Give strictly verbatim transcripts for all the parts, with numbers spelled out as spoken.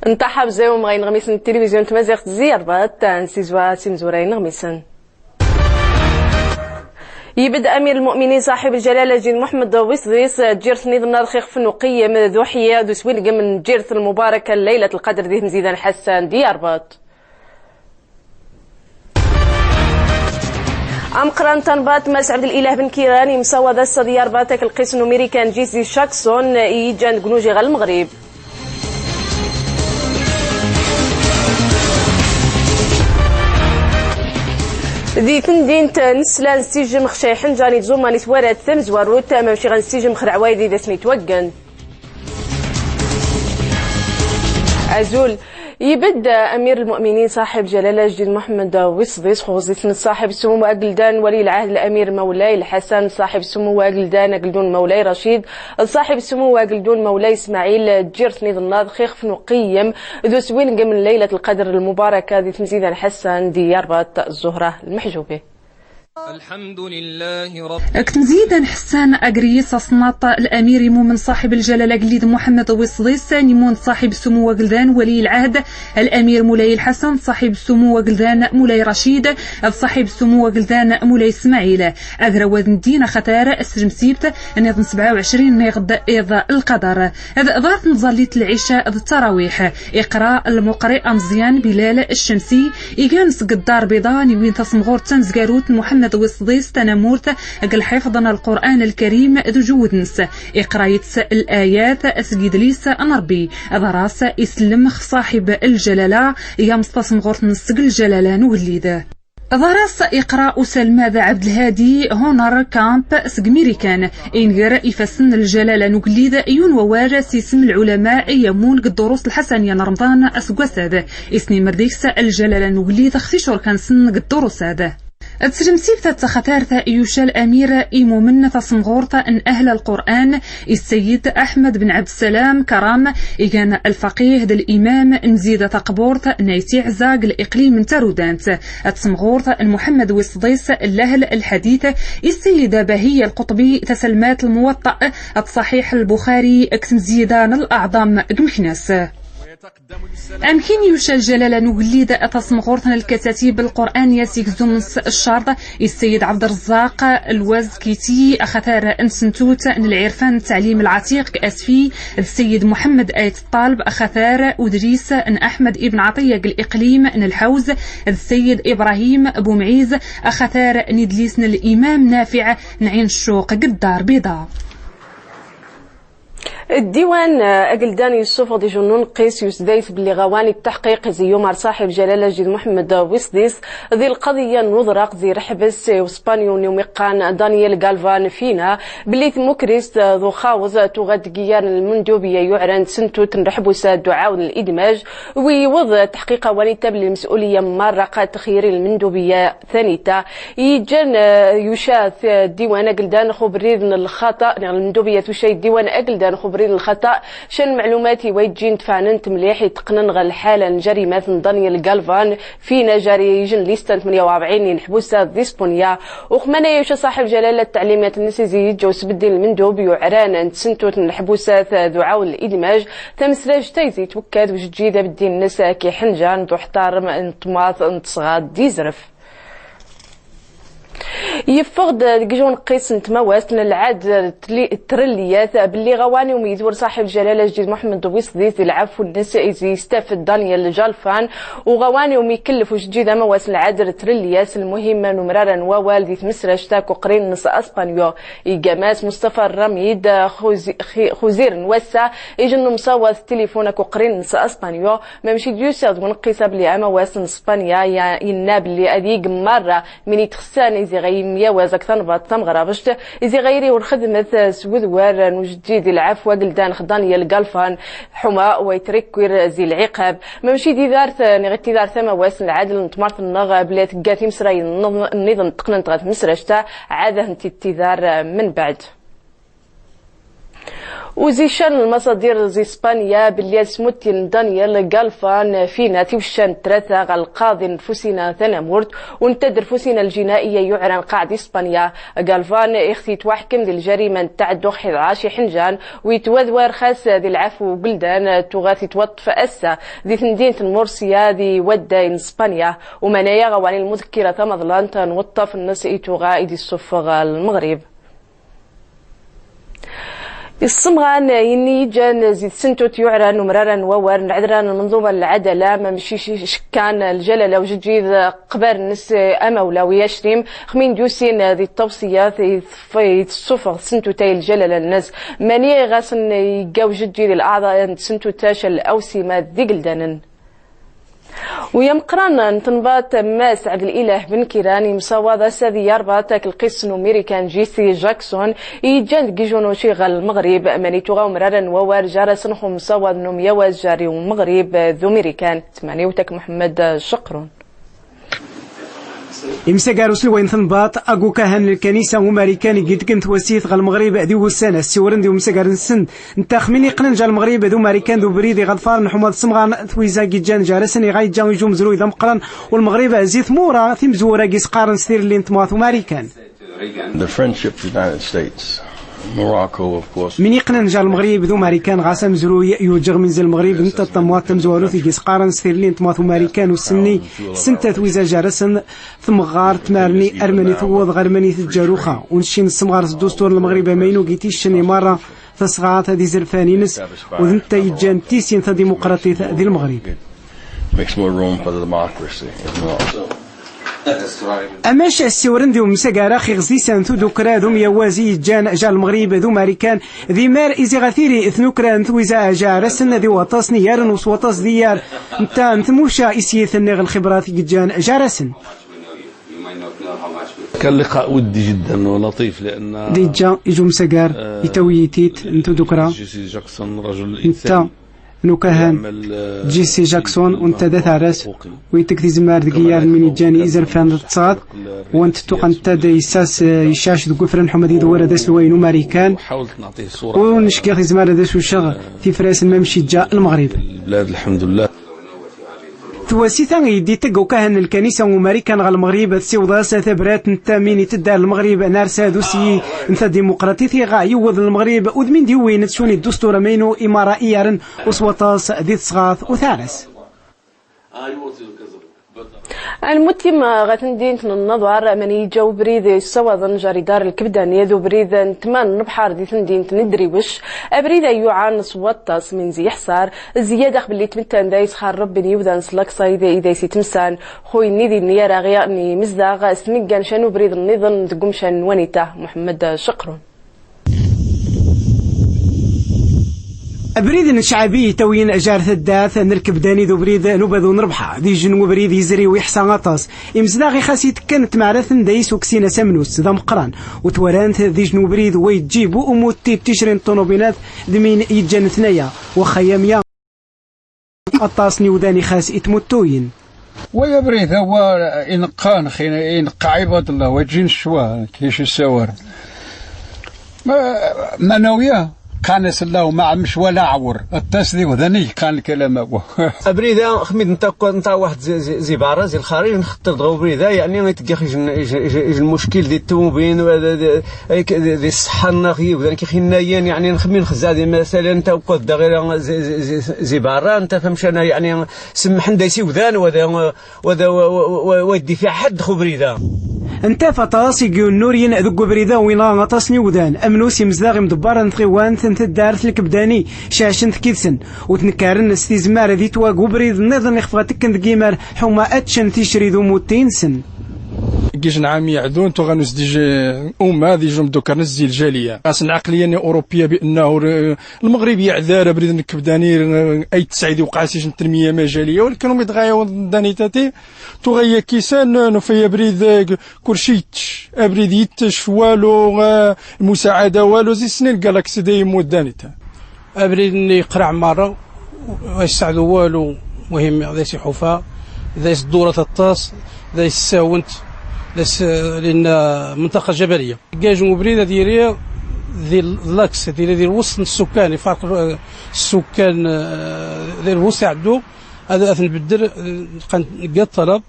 Nṭaḥ a bzay umɣay n ineɣmisen n tilivizyu n tmaziɣt Zi Rbaṭ, ad nsizwa s imzura n ineɣmisen. Ibedd Amir Lmuminin ṣaḥib lǧalala Lǧid Muḥemmed Wisḍis, ǧirt n iḍ nnaḍ xixef n uqeyyem d uḥya d uswingem n ǧirt lmubaraka n Laylat Lqadr di temzida n Ḥassan di Rbaṭ. Ameqqran n tanbaṭ Mass Ɛebdelilah Ben Kiran imsawaḍ ass-a di Rbaṭ ak lqis n Umirikan Jesse Jackson i iǧǧan deg unuji ɣer Lmeɣrib. Di temdint n Slan s tijjem xcay ḥenǧan i tẓumma n twarat tamezwarut, mamci ɣan s tijjem xer ɛwayed i d asmi twaggen. Azul. Ibedd Amir Lmuminin ṣaḥib lǧalala Lǧid Muḥemmed Wisḍis xuẓ-iten ṣaḥib smu ageldan wali lɛahd Lamir Mawlay Lḥasan, ṣaḥib smu ageldan ageldun Mawlay Racid, ṣaḥib smu ageldun Mawlay Smaɛil, ǧirt n iḍ nnaḍ xixef n uqeyyem d uswingem n Laylat Lqadr lmubaraka di temzida n Ḥassan di Rbaṭ Ẓuhra Lmeḥjubi. Deg temzida n Ḥessan, agris aṣnaṭ Lamir imumen ṣaḥib lǧalala agellid Muḥemmed Wisḍis, imun ṣaḥib smu ageldan wali lɛahd Lamir Mulay Lḥasan, ṣaḥib smu ageldan Mulay Racid, d ṣaḥib smu ageldan Mulay Smaɛil. Agrawad n ddin axatar s tlemsibt n iḍ n sebɛa u ɛecrin n iɣ d iḍ lqader. D ḍart n tẓallit n lɛica d ttarawiḥ. Iqra lmuqri ameẓyan Bilal Ccemsi, igan seg Ddar Biḍa, n iwin tasemɣurt tamezgarut n Muḥemmed Wisḍis tanamurt deg lḥifḍ n Lqur'an Lkarim d ujewwed-nnes. Iqra-yet layat seg idlis n Ṛebbi. Ḍar-as isellem x ṣaḥib lǧalala, yamẓ tasemɣurt-nnes seg lǧalala n ugellid. Ḍar-as iqra uselmad Ɛebdelhadi Honor Camp seg Mirikan, inger ifassen n lǧalala n ugellid, yiwen wawal s isem lɛulama i yamun deg ddurus lḥasaniya n Remḍan aseggas-ad. Isnimer deg-s lǧalala n ugellid x ticurka-nsen deg ddurus-ad. D tlemsibt taxatart yuca Lamir imumen tasemɣurt n Ahl Lqur'an, i Ssayid Aḥmed Ben Ɛebdessalam Karam, igan lfaqih d limam n tzida taqburt n Ayt Iɛza deg liqlim n Tarudant. Tasemɣurt n Muḥemmed Wisḍis n Lahl Lḥadit, i Ssayida Bahiya Lquṭbi taselmat Lmuwaṭṭa d Ṣaḥiḥ Lbuxari deg temzida n Laɛḍam deg Meknas. Amkin yuca lǧalala n ugellid tasemɣurt n lkatatib lqur'aniya s igzum-nnes ccerḍ i Ssayid Ɛebderrezzaq Lwazkiti, axatar n tsentut n lɛirfan n ttɛlim lɛatiq deg Asfi, d Ssayid Muḥemmed Ayt Ṭṭaleb, axatar udris n Aḥmed Ibn Ɛeṭiya deg liqlim n Lḥawz, d Ssayid Ibrahim Bumɛiz, axatar n idlis n Limam Nafiɛ n Ɛin Ccuq deg Ddar Biḍa. Ddiwan, eh, ageldan yessufeɣ-d ijennun qis yusdayt belli ɣawani ttaḥqiq izi yumar ṣaḥib lǧalala Lǧid Muḥemmed Wisḍis di lqaḍiya n uḍraq zi rḥbes i uspanyu n umiqqan Daniel Galvan fina belli tmukrist d uxawẓ tuɣa-d deg yar n lmendubiya yuɛran d tsentut n rḥbusa d uɛawed n lidmaj, wi yiweḍ ttaḥqiq awani ta belli lmes'uliya marraq txyir i lmendubiya tanita. Yeǧǧan, eh, yuca-t, eh, ddiwan ageldan x ubrid n lxaṭa, neɣ lmendubiya tuca-t ddiwan ageldan x ubrid n lxaṭa, ca n lmeɛlumat i wa yeǧǧin tfeɛnent mliḥ iteqqnen ɣer lḥala n lǧarimat n Daniel Galvan, fina jar ijen lista n tmenya u rebɛin n ineḥbusa di Spunya. Uxmana yuca ṣaḥib lǧalala ttaɛlimat-nnes izi yeǧǧa usbeddil n lmendub yuɛran n tsentut n leḥbusat d uɛawen n lidmaj, tamesrajt-a izi twekkad ujeǧǧig d abeddi-nnes ak iḥenjan d uḥtarem n tmaḍt n tesɣaḍt d izref. Yeffeɣ-d deg ijunqis n tmawast n lɛad tli-, trelliyat belli ɣawani umi idur ṣaḥib lǧalala Lǧid Muḥemmed Wisḍis di lɛafu-nnes izi yestafed Daniel Jalfan, u ɣawani umi ikellef ujeǧǧig amawas n lɛad trelliyat s lmuhimma n umrar n wawal di tmesrajt ak uqrin-nnes aspanyu. Iga Mass Mustafa Ramid, xuzi-, xi-, xuzir n wass-a, ijen umsawaḍ tilifun ak uqrin-nnes aspanyu, Mamci d-yusa deg uneqqis-a belli amawas n Spanya ya-, yenna belli ad yeg marra min itxessan izi ɣa yemyawaz ak tanbaḍt tameɣrabect, izi ɣa yiri ur xedmet s wedwar n ujeǧǧig di lɛafwa geldan x Daniel Galfan, ḥuma wa yetrikwir zi lɛiqab. Mamci d idart, neɣ d tidart amawas n lɛadel n tmart-nneɣ belli ad tegga timesrayin nniḍen teqqnent ɣer tmesrajt-a, ɛad ad tent-id-tidar menbeɛd. Uzican lmaṣadir zi Spanya belli asmutti n Daniel Galvan fina tiwca n tlata ɣer lqaḍi n Rfusina tanamurt u n tadrfusin aljinaiya yuɛran qaɛd Spanya. Galvan ixef yetwaḥkem di ljarima n ttaɛeddu ɣ ḥdac iḥenjan u yetwadwar xas di lɛafw n ugeldan, tuɣa titwaṭṭef ass-a di temdint n Murcia di wadday n Spanya. Umanay aɣ awali lmudekkira tamaḍlant n weṭṭaf-nnes i tuɣa i d-issufeɣ Lmeɣrib. Issemɣan yenni iǧan zi tsentut yuɛran umrara n wawar n lɛedra n lmenḍuma n lɛadala, ma mci cekkan ljalala ujeǧǧid qbar-nnes amawlawi acrim, xmin d-yusin di ṭṭawṣiyat i tessufeɣ tsentut-ay ljalala-nnes, mani ɣasen yegga ujeǧǧid i leɛḍa n tsentut-ac alawsima d igeldanen. U yameqqran n tenbaḍt Mass Ɛebdelilah Benkiran imsawaḍ ass-a di yarbaṭ ak lqis n Umarikan Jesse Jackson, i yeǧǧan deg ijunuci ɣer Lmeɣrib, mani tuɣa umrara n wawar jar-asen x umsawaḍ n umyawaz jari n Lmeɣrib d Umarikan. Tmaniwt ak Muḥemmed Ceqrun. Imsagar uselway n tenbaḍt, ag ukahan n lkanisa umarikan i yedgen twasit ɣer Lmeɣrib di wussan-a, ssiwren di umsagar-nsen n taxmin iqqnen jar Lmeɣrib d Umarikan d ubrid iɣeḍfaren ḥuma d semɣar n twiza i yeǧǧan jar-asen, iɣa yeǧǧa iju umezruy d ameqqran u Lmeɣrib zi tmura timezwura i s-qqaren s tirelli n tmurt Umarikan. The friendship with the United States, Morocco, of course. Min iqqnen jar Lmeɣrib d Umarikan, ɣas amezruy yuǧeɣ min zi Lmeɣrib, netta d tamɣart tamezwarut i s-qqaren s tirelli n tmurt Umarikan u s-nni, s netta twiza jar-asen, tmeɣɣar tmarni armani tewweḍ ɣer mani teǧǧa luxa, u nci nessemɣar s ddustur n Lmeɣrib amaynu i iticcen i marra tasɣart d izerfan-ines, u d netta yeǧǧan tisin tadimuqraṭit di Lmeɣrib. Makes more room for the democracy in Morocco. Amac ssiwren di umsagar-a x iɣzisan tudukra d umyawaz i yeǧǧan jar Lmeɣrib d Umarikan, d imar izi ɣer tiri tnukra n twiza jar-asen di waṭas n iyaren u s waṭas d iyar netta n tmuca i s-yitnniɣ lxibrat i yeǧǧan jar-asen. كان لقاء ودي جدا ولطيف لأن Diǧa iju umsagar, itawi-yi-t-id n tudukra, جيسي جاكسون رجل netta n ukahan, Jesse Jackson, u netta d at-aras, u iteg tizmar deg iyar n min iǧǧan izerfan d tesɣaḍt, u netta tuqa netta d issas, eh, icac deg wefran ḥuma d idwar ad aselway n Umarikan, u nceggeɣ tizmar ad as-uceɣ tifrasin mamec iǧǧa Lmeɣrib. البلاد الحمد لله. Twasit-a i d-itegg ukahan n lkanisa n Umarikan ɣer Lmeɣrib, tessiweḍ-as tabrat n ttamin itedda ar Lmeɣrib n arsad usyi n tadimuqraṭit iɣa yewweḍ Lmeɣrib, u d min d-yewwin ad suni ddustur amaynu i marra iyaren u s waṭas di tesɣart u taras. Anmutim ɣer temdint n Nnaḍar, mani yeǧǧa ubrid yessawaḍen jar idar lkebdani d ubrid n tman n lebḥar di temdint n Idriwec. Abrid-a yuɛan s waṭas min zi iḥṣar, Zziyada x belli tmettan da isxar Rebbi n yiwdan s laksayed i da is-itemsan, xuyni di nniyareɣ n imezdaɣ s tmeggan can ubrid nniḍen deg umcan n wanita. Muḥemmed Ceqrun. Abrid n Cɛabi itawyin jar taddart n Lkebdani d ubrid n ubadu n Rebḥa, d ijjen n ubrid yezri u iḥsa aṭas. Imezdaɣ i xas itekken tmeɛrat n da is uksin-as amnus d ameqqran, u twaran-t d ijjen n ubrid wa yeǧǧib u umutti d ticrin n ṭṭunubinat d min yeǧǧan tnaya, waxxa yamya aṭas n iwdan i xas itmuttuyen. Way abrid-a wa ineqqa, neɣ ineqqa ɛibad Allah, wa yeǧǧin ccwa, kic issawar. Ma, ma nawiya, qqan-as Allahumma ɛemmec wala ɛwer, aṭas d iwdan i yeqqan lkalam-a wa. Abrid-a, xmi d nta, nta waḥed zi, zi, zi barra, zi lxarij, nxeṭṭer dɣa ubrid-a, yeɛni, iteggex ij n, ij, ij, ij n muckil di ṭṭumubil, wa, di, di, di, di ṣṣeḥḥa-nneɣ, yibdan kixinnayen, yeɛni, nxemmi nxezza di, masalan, nta ukkad daɣ ira zi, zi, zi, zi barra, nta famcana, yeɛni, semmḥen da isiwdan, wa da, wa da, wa, wa, wa, wa yeddifiɛ ḥedd x ubrid-a. Nta f aṭas i yunnuryen deg ubrid-a, winɣa aṭas n iwdan, amnus imezdaɣ imḍebbaren n tɣiwant n taddart Lkebdani, cacen tkid-sen, u tnekkaren s tizmar ad itwag ubrid nniḍen ixef ɣa tekken deg imar ḥuma ad ččen ticri d umutti-nsen. Gijn ɛam iɛdun tuɣa nus dij umma d ijum dukar nus zi ljaliya. Ɣas lɛaqliya n Urupiya bi annahu Lmeɣrib yeɛdar abrid n Lkebdani, eh, ay tesɛid iwqeɛ s ijn n tenmiya majaliya, walakin umi dɣa yaweḍ danitati, tuɣa yakisan, eh, nufa abrid, eh, kulci yettec, abrid yettec walu, eh, musaɛada walu, zi snin galaksi da yemmut danita. Abrid-nni yeqreɛ merra, ur yesseɛdu walu, muhim da is-iḥufa, da is-ddura aṭas, da is-ssawent, da is-, لأن منطقة جبلية. Gaj n ubrid ad yili Di laks, di, di lwesṭ n ssukkan, ifarq, eh, ssukkan, eh, di lwesṭ iɛeddu, ad, ad nbeddel, eh, qan, ngi ṭṭalab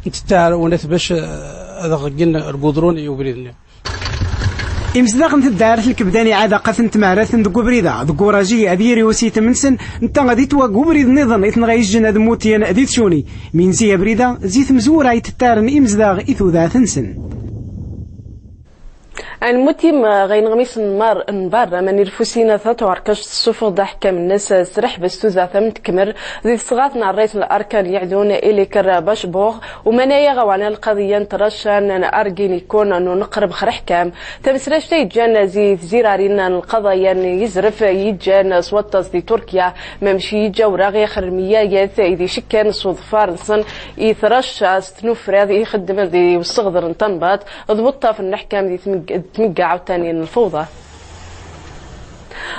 n ttaɛawnat bac, eh, ad ɣeggen lgudrun i ubrid-nni. Imezdaɣ n teddaɛt n Lkebdan iɛad aqat n tmaraten deg ubrid-a, deg uraji ad yiri usitem-nsen, nta ad itwag ubrid nniḍen i ten-ɣa yejjen ad mmuten di tcuni. Minzi abrid-a, zi tmezwura i tettaren imezdaɣ i tudɛt-nsen. Anmutim ɣer yineɣmisen n mar-, n berra, mani Lfusin At At Ɛerkac tessufeɣ-d aḥkam-nnes s reḥbes tudert am tkemmel di tesɣart n rrayes n Arkan Yeɛdun Iliker Bacbuɣ, umanaya ɣer waɛnan lqaḍiya n tṛacca n Arginikun n uneqreb xer aḥkam. Tamesract ay yeǧǧan zi tzirarin n lqaḍaya n yizref yeǧǧan s waṭas di Turkya, mamec yeǧǧa awraɣ i xer lmiyayat i d-icekkan s uḍfar-nsen i tṛacca s tnufriḍ i ixeddmen di useɣder n tanbaṭ, d weṭṭaf n leḥkam di tmeg-, tmegga ɛawtanin n lfawḍa.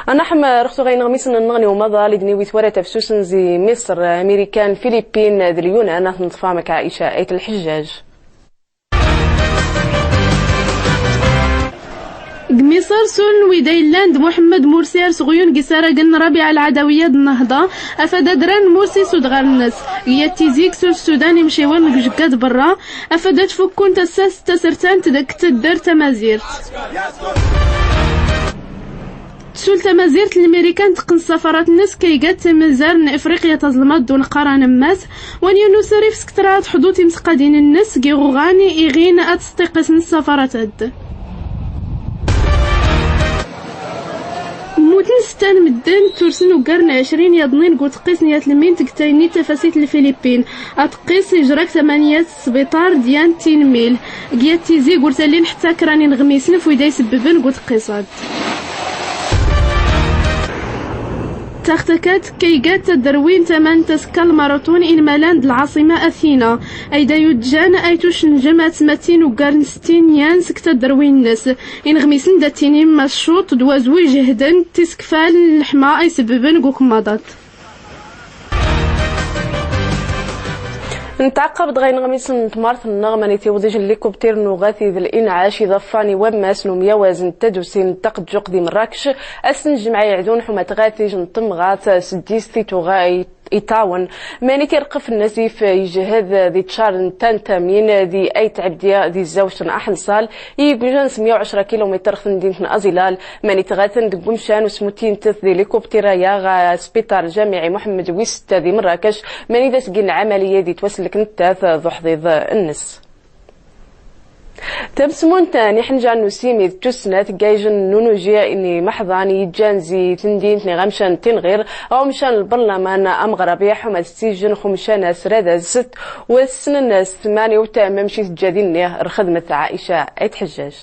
Ad naḥem rextu ɣer yineɣmisen-nneɣ n umaḍal i d-niwi twara tafsusen zi Miṣr, Amirikan, Filipin d Lyunan, ad ten-neṭṭef ɣer-k Ɛica Ayt Lḥejjaj. Deg Miṣr, sul n wida yellan d Muḥemmed Mursi ar seɣyun deg yisaragen n Rabiɛa Lɛadawiya d Nnehḍa, afad adrar n Mursi s udɣar-nnes. Deg yat tizi, sul Sudan imciwen deg ujegga d berra, afad ad fukkun tasa s tasertant deg taddart tamazirt. Sul tamazirt, Lmirikan teqqen ssafarat-nnes kaygat timzar n Ifriqya taẓelmaḍt d uneqqar anammas, wan yiwen usarif seg tra ad teḥḍu timseqqadin-nnes g iɣuɣan iɣin ad sṭiqqisen ssafarat-ad. Mmuten setta n medden, tursen uggar n ɛecrin yaḍnin g uteqqis n yat lmint g tayennit tafasit n Lfilipin. Ateqqis ijra g tamanya sbiṭar d yan tin mil. G yat tizi ur tallin ḥetta kra n ineɣmisen f wid ay sebbeben g uteqqis-ad. Taxtakat kaygat tadderwin taman tasekka n lmaraṭun inmalan d lɛaṣima Athina, ay da yuǧǧan ay tuc n jemɛa tmatin uggar n settin yan seg tadderwin-nnes. Ineɣmisen da ttinin ma ccuṭ d wazwu ijehden tisekfal n leḥma ay sebbeben g ukemmaḍ-ad. Nettɛaqab-d ɣer yineɣmisen n tmart-nneɣ, mani tiwḍij n likubṭir n uɣatid n Inɛac iḍaffan i wammas n umyawaz n tadusi n Taqǧuq di Mrakkec, ass n lǧemɛa iɛdun ḥuma tɣatij n temɣart s ddis i tuɣa i, iṭawen. Mani tirqef n asif ijehhed di tcar n tantamin di Ayt Ɛebdi di zzawt n Aḥensal, i yegjan s mya u ɛecra kilumitr ɣ temdint n Aẓilal, mani tɣaten deg umcan usmuti n tet di likubṭir-aya ɣer sbiṭar lǧamiɛi Muḥemmed wis setta di Mrakkec, mani d asgi n lɛamaliya di twasellek n tet d uḥḍiḍ-nnes. Tamsmunt n iḥenjar n usimi d tussna tgayjen n unuji n imeḥḍan yeǧǧan zi temdint n iɣamcan n Tinɣir, ɣer umcan n lberlaman ameɣrabi ḥuma d sijjen xumcan asrad azet, wassnen s tmani u temmam ci tǧǧa dinni, rxedmet Ɛica Ayt Ḥejjaj.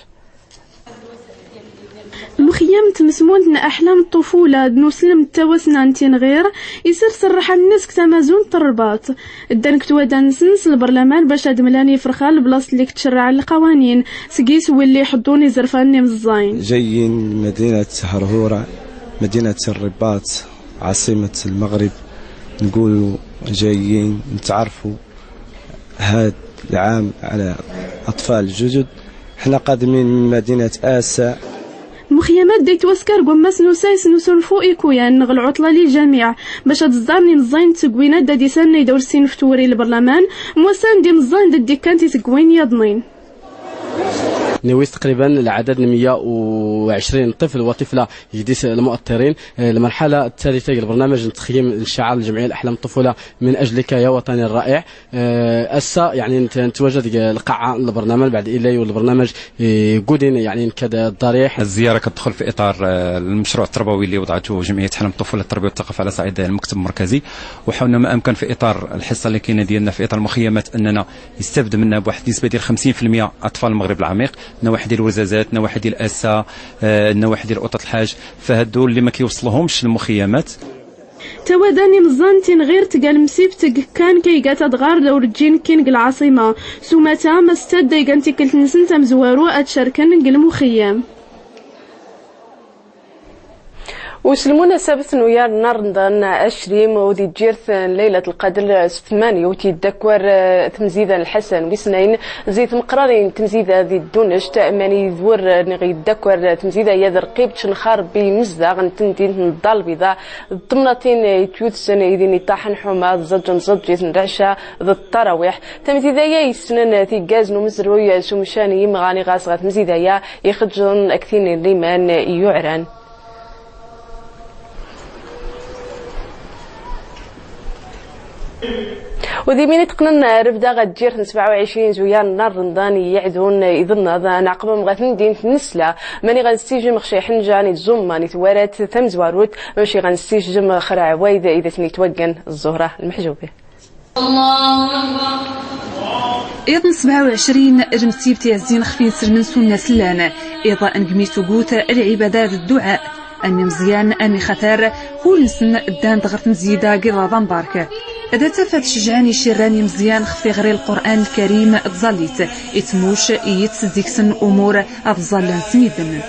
Lmuxeyyam n tmesmunt n Aḥlam Ṭṭufula d nuslem n tawasna n Tinɣir, isers rrḥa-nnes g tamazunt n Rrbaṭ. Ddan g twadda-nsen s lberlaman bac ad mlan iferxan leblaṣt lli ktcerraɛen lqawanin, seg-is willi ḥeḍḍun izerfan n imeẓẓayen. جايين مدينة هرهورة، مدينة الرباط، عاصمة المغرب. نقولوا جايين نتعرفوا هاد العام على أطفال جدد. حنا قادمين من مدينة آسا. Lmuxeyyam-ad da yettwasker g wammas n usayes n usulfu Ikuyan neɣ lɛuṭla li ljamiɛ, bac ad ẓẓaren imeẓẓayen n tsegwin-ad da d-isan ay da ur ssinef twuri n lberlaman, m wass-a n d imeẓẓayen da d-ikkan tisegwin yaḍnin. نويت تقريبا العدد مية وعشرين طفل وطفلة يديس المؤطرين. آه، المرحلة الثالثة ديال البرنامج نتخيم نشعل الجمعية الأحلام الطفولة من أجلك يا وطني الرائع. آه، أسا يعني نت-، نتواجد القاعة البرنامج بعد إلي والبرنامج، آه، قودين يعني كذا الضريح. الزيارة كتدخل في إطار، آه، المشروع التربوي اللي وضعته جمعية أحلام الطفولة للتربية والثقافة على صعيد المكتب المركزي، وحاولنا ما أمكن في إطار الحصة اللي كاينة ديالنا في إطار المخيمات أننا يستافد منها بواحد النسبة ديال خمسين في المية أطفال المغرب العميق، نواحي ديال الوزازات، نواحي ديال أسا، آه، نواحي ديال أوطة الحاج، فهادو اللي ما كيوصلهمش المخيمات. Tawada n imeẓẓan n Tinɣir tga lemsibt g kkan kaygat adɣar da ur ǧǧin kkin g lɛaṣima. S umata, ma stad da igan tikkelt-nsen tamezwaru ad cerken g lmuxeyyam. Us lmunasabt n uyar n Remḍan ɛecrin, u di tjirt n Leylat Lqadr s tmanya, u tiddakkar, eh, temzida n Lḥasan wis tnayen, zi tmeqrarin n temzida di Ddunect, mani d wur, eh, neɣ yeddakkar, eh, temzida-ya d Rqibt n Xar Rebbi imezdaɣ n temdint n Ddar Lbiḍa, d temnaḍtin, eh, ityudsen idin iṭaḥen ḥuma, ẓeǧǧ n ẓeǧǧit n lɛica d ttarawiḥ. Tamzida-ya yessnen, eh, tiggaz n umezruy, eh, s umcan n yimɣan, iɣas ɣer temzida-ya ixeǧǧen akk tin n liman, eh, yuɛran. U d imin i teqqnen rrebda ɣer tjirt n sebɛa u ɛecrin zuyar n Remḍan i iɛeddan iḍ nneḍ, ad nɛeqbem ɣer temdint n Nesla, mani ɣa nessijjem xer cay ḥenjan i tẓumma n twarat tamezwarut, maca ɣa nessijjem xer ɛwayd i d asen-itwaggan. Ẓuhra Lmeḥjubi. Iḍ n sebɛa u ɛecrin, lemsibt iɛezzin xef inselmen sunna sellan. Iḍ n gmi tugut, lɛibada d dduɛa. Am imeẓyan, am ixatar, kul-nsen ddan-d ɣer temzida g iḍ-a d ambarek. Da tafat cejɛen icirran imeẓyan xef iɣri Lqur'an Lkarim d tẓallit, itmuc, yits deg-sen umur ad ẓallan s midden.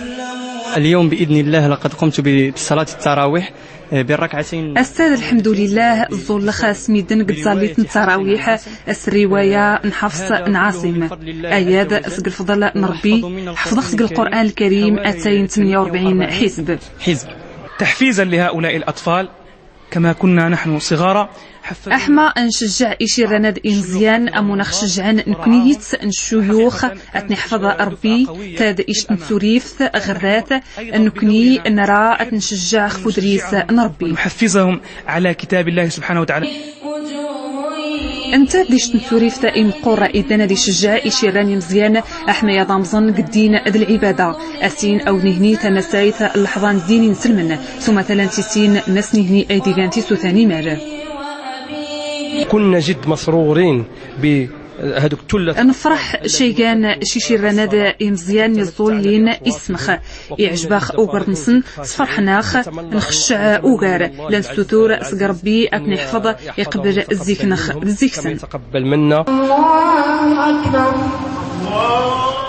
اليوم بإذن الله لقد قمت بصلاة التراويح. Ass-a d lḥemdulillah, ẓẓulleɣ s midden deg tẓallit n ttarawiḥ, s rriwaya n Ḥefṣ n Ɛaṣim. Aya d seg lfeḍl n Ṛebbi, ḥefḍeɣ seg Lqur'an Lkarim atay n tmenya u ṛebɛin ḥizb. حزب. تحفيزا لهؤلاء الأطفال كما كنا نحن صغارا. Aḥma ad ncejjeɛ icirran-ad imeẓyan, am wen-aɣ-ceǧǧɛen nekni yits n ccuyux, ad ten-iḥfeḍ Ṛebbi, tad ict n turift, ɣer-at, nekni nra ad ten-ncejjeɛ xef udris n Ṛebbi. نحفزهم على كتاب الله سبحانه وتعالى. Nta d ict n turift imeqqur iddan ad icejjeɛ icirran imeẓyan, aḥma yaḍ amẓen deg ddin d lɛibada. Asin awd nihni tamasayt n leḥḍan ddin inselmen, suma talant isin mass nihni ayd igan tisuta n imal. كنا جد مسرورين بهذوك الثلة. Nefreḥ cay gan cicirran-ad imeẓyan iẓẓullin ismex. Iɛjeb-aɣ ugar-nsen, sferḥen-aɣ, nxecceɛ ugar. La nessutur seg Ṛebbi ad ten-iḥfeḍ, iqbel zzikr-nneɣ d zzikr-sen. تقبل منا.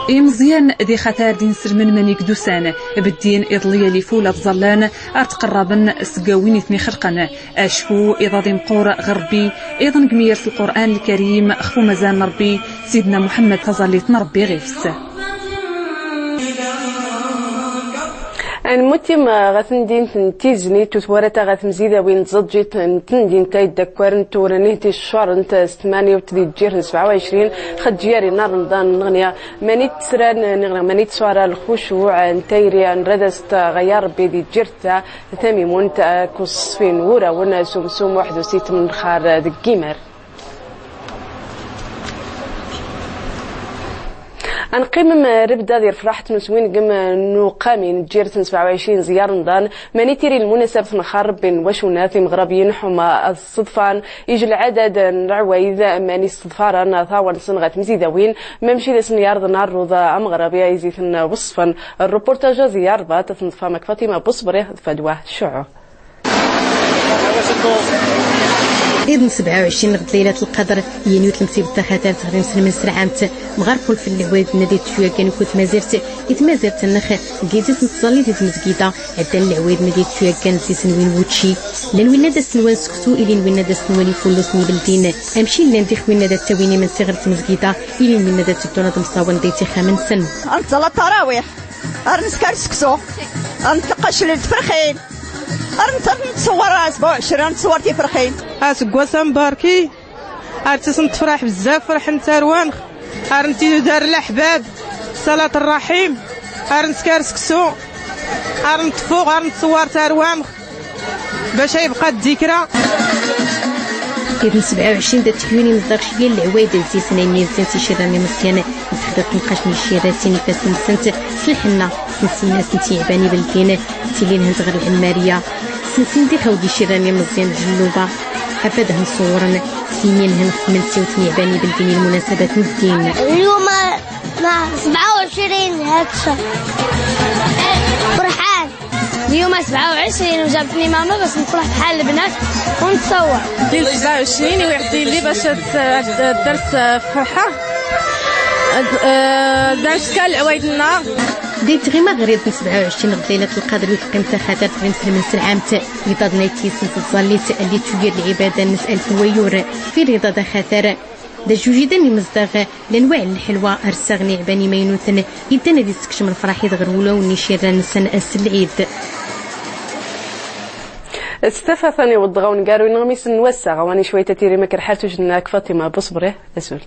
Imeẓyan d ixatar d inselmen mani gdusan, beddin iḍ lyali fula ẓallan ar tqerraben seg win i ten-ixelqen. Acku iḍ-a d imqur ɣer Ṛebbi, iḍ n gmi yers Lqur'an Lkarim xef umazan n Ṛebbi, Sidna Muḥemmed taẓallit n Ṛebbi ɣif-s. Nmutim ɣer temdint n Tiznit, u twarata ɣer temzidawin n tẓeǧǧit n temdint-a iddakkaren tura nih ticcarent s tmanya u tdijjir n sebɛa u ɛecrin, xeǧǧ yari n Remḍan n ɣniya, mani tesran, neɣ mani teswara lxucuɛ n tayri n radas ɣaya Ṛebbi di tjirt-a tamimunt, akked ṣṣfi n wurawen s umsum uḥdu s item n lxar deg yimar. Ad nqimem rrebda di lefraḥ n uswingem n uqami n tjirt n sebɛa u ɛecrin ẓẓyar n Remḍan, mani tiri lmunasabt n xar Ṛebbi n wacu nat imeɣrabyin ḥuma ad ṣṣedfan ij lɛadad n lɛwayd, mani ṣṣedfaren ṭawar-nsen ɣer temzidawin, mamci d asen-yerḍen arruḍ ameɣrabi ay zi ten-weṣṣfen. Rrupuṛṭaj-a zi Rrbaṭ ad t-neḍfa mak Faṭima Buṣebri d Fadwa Cuɛu. Iḍ n sebɛa u ɛecrin ɣ Laylat Lqadr, yinwi tlemsibt taxatart ɣ inselmen srɛan-t, mɣar kulfel lɛwayd n nadi tcuyaggan kud tmazirt, i tmazirt-nnex, g izis n tẓallit d tmezgida, ɛeddan lɛwayd n nadi tcuyaggan d zis n win wučči, llan winna d asenwan seksu, ilin winna d asenwan ifullusen ibeldin, amci llan dix winna d attawin imensi ɣer tmezgida, ilin winna d atteddun ad mṣawen di tixxamen-nsen. Ar nẓalla ttarawiḥ, ar nskar seksu, ar ntleqqa clel tferxin. Ar netta nettsewwer asbuɛ cra, nettsewwer tifrexin. Aseggas ambarki, ar ttasent tefraḥ bezzaf, ferḥent arwax, ar nttidudar leḥbab, ṣalat rraḥim, ar nskar seksu, ar nṭṭfu, ar nettsewwer arwax, bac ay tebqa ddikra. Iḍ n sebɛa u ɛecrin da ttekyun imezdaɣ cwiya n lɛwayd d zis n ayen izzan s icirran imeẓyan, d texdiḍt n lqac n icirran sin ifassen-nsent s lḥenna, s nsinas n tiɛban ibeldin, ttilin hent ɣer lɛemmariya, s nsin dix awd icirran imeẓyan d jelluba, abad hen ṣewwren, s yimi hen xedmen siwt n iɛban ibeldin i lmunasabat n ddin. اليوم سبعة وعشرين هاد الشهر. فرحان. اليوم سبعة وعشرين وجابتني ماما باش نفرح بحال البنات ونتصور. ليلة سبعة وعشرين ويعطي لي باش هاد، هاد الدرس فرحة. آه، دارت كاع العوايد النهار. Di tɣima ɣer iḍ n sebɛa u ɛecrin ɣ Lailat Lqadr wi teqqim taxatart ɣ imselmen n selɛamt, iḍaḍ n ayt yis n tẓallit lli tuyyir lɛibada-nnes alf wayyur fi riḍa d axatar. D ajuj idan imezdaɣ lanwaɛ n lḥelwa ar ssaɣen iɛban imaynuten iddan ad issekcem lefraḥ-id ɣer wulawen n icirran-nsen ass n lɛid. S tafat ad niweḍ ɣer uneggaru ineɣmisen n wass-a, ɣawani cwayt ad tirim akrḥar tujjna ak Fatima Busbri, azul.